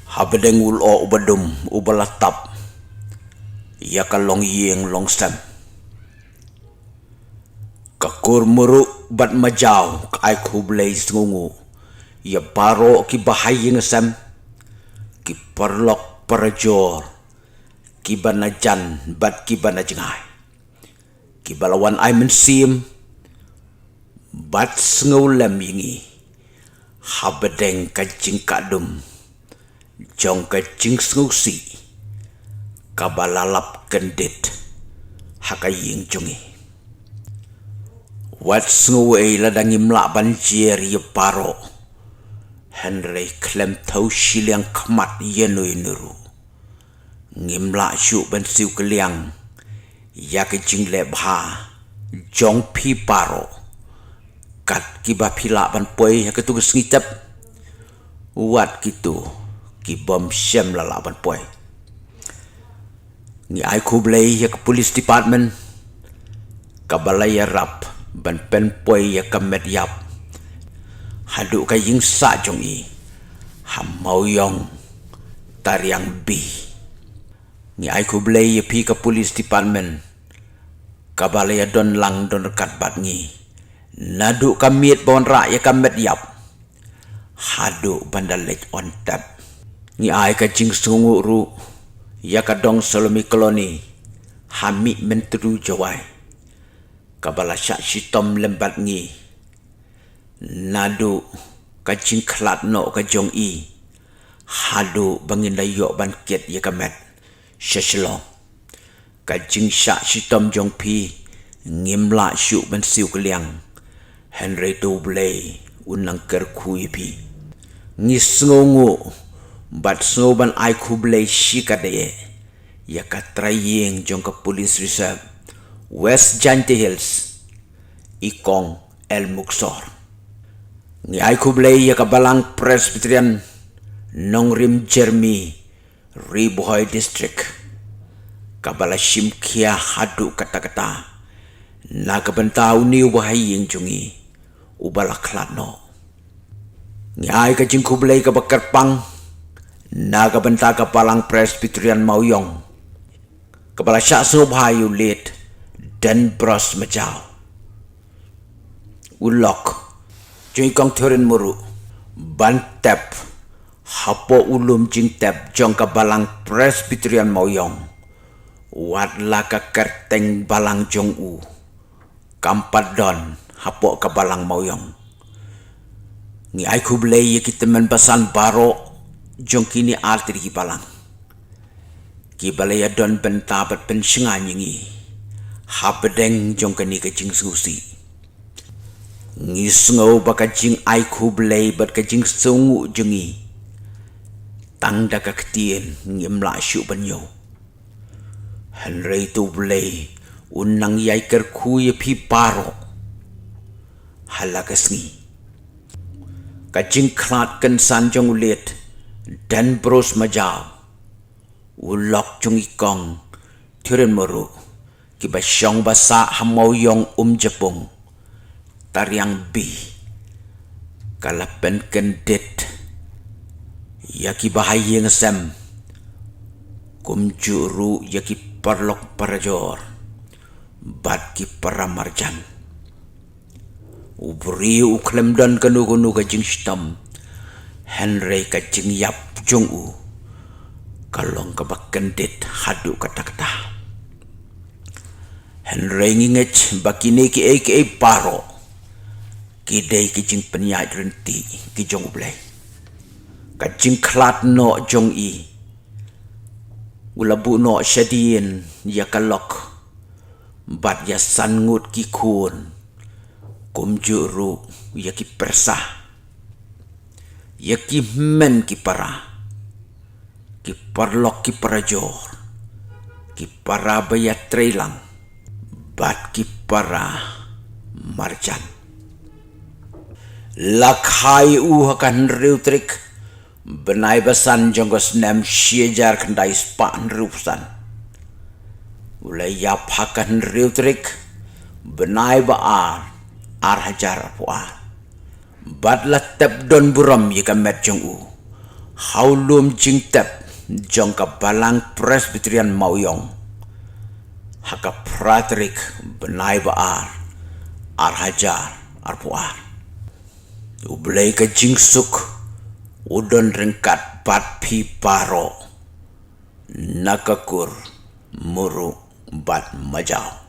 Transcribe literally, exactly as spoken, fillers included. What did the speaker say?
Hapdeng u lyoh uba dum uba la tap ïa ka longïing longsem, ka kur Muruk bad Majaw ka ai khublei sngewnguh ïa baroh ki bahaïing sem, ki paralok parajor, ki ba na jan bad ki ba na jngai, ki ba la wan ai mynsiem bad sngewlem ïa ngi hapdeng ka jingkah dum jong ka jingsngewsih kaba la lap kyndit ha ka ïing jong ngi. Wat sngew ei lada ngim lah ban jer ïa baroh, hynrei khlem thew shiliang khmat ïa no ïa no ruh, ngim lah shuh ban siew kylliang ïa ka jingleh bha jong phi baroh. Kat kiba phi lah ban poi ha katu ka sngi tep, wat kito ki bym shym la lah ban poi. Ngi ai khublei ïa ka police department kaba la ïarap ban pynpoi ïa ka met ïap haduh ka ïing sah jong i ha Mawïong, Tariang B. Ngi ai khublei ïa phi ka police department kaba la ïadon lang don ryngkat bad ngi naduh ka miet ba wanrah ïa ka met ïap haduh ban da leit on tep. Ngi ai ka jingsngewnguh ruh ïa ka dong Salome Colony ha Mihmyntdu, Jowai, kaba la shah shitom lem bad ngi naduh ka jingkhlad noh ka jong i haduh ba ngin da ïoh ban kit ïa ka met sha Shillong. Ka jingshah shitom jong phi ngim lah shuh ban siew kylliang, hynrei to U Blei un nang kyrkhu ïa phi. Ngi sngewnguh bad sngew ban ai khublei shikatdei ïa ka trai ïing jong ka Police Reserve West Jaintia Hills, i Kong L. Muksor. Ngi ai khublei ïa ka Balang Presbyterian Nongrim Jermi, Ri Bhoi District, kaba la shim khia haduh katta katta na ka bynta une u bahaïing jong ngi uba la khlad noh. Ngi ai ka jingkhublei kaba kyrpang na ka bynta ka Balang Presbyterian Mawïong, kaba la shah sngewbha ïa u late Denbros Majaw, u lok jong i Kong Thurin Muruk, ban tep hapoh u lum jingtep jong ka Balang Presbyterian Mawïong, wat la ka kyrteng balang jong u kam pat don hapoh ka Balang Mawïong. Ngi ai khublei ïa ki tymmen basan baroh jong kine artylli ki balang, kiba la ïadon bynta bad pynshngaiñ ïa ngi hapdeng jong kane ka jingsngewsih. Ngi sngew ba ka jingai khublei bad ka jingsngewnguh jong ngi tang da ka ktien ngim lah shuh ban ñiew. Hynrei to U Blei un nang ïai kyrkhu ïa phi baroh ha la ka sngi. Ka jingkhlad kynsan jong u late Denbros Majaw, u lok jong i Kong Thurin Muruk, kiba shong ba sah ha Mawïong Umjapung, Tariang B, ka la pynkyndit ïa ki bahaïing sem, kumjuh ruh ïa ki paralok parajor bad ki paramarjan. U briew u khlem don kano kano ka jingshitom, hynrei ka jingïap jong u ka long kaba kyndit haduh katta katta. Hynrei ngi ngeit ba kine kiei kiei baroh ki dei ki jingpynïaid rynti ki jong U Blei. Ka jingkhlad noh jong i, u la buh noh shadien ïa ka lok bad ïa san ngut ki khun, kumjuh ruh ïa ki pyrsa, ïa ki hynmen ki para, ki paralok ki parajor, ki para ba ïatreilang bad ki paramarjan. La kha ïa u ha ka hynriew tarik bnai ba san jong ka snem shi hajar khyndai spah hynriewphew san. U la ïap ha ka hynriew tarik bnai ba ar, ar hajar arphew ar, bad la tep don burom ïa ka met jong u Ha u lum jingtep jong ka Balang Presbyterian Mawïong, ha ka phra tarik bnai ba ar, ar hajar arphew ar. U Blei ka jingsuk u don ryngkat bad phi baroh, na ka kur muru bad majaw.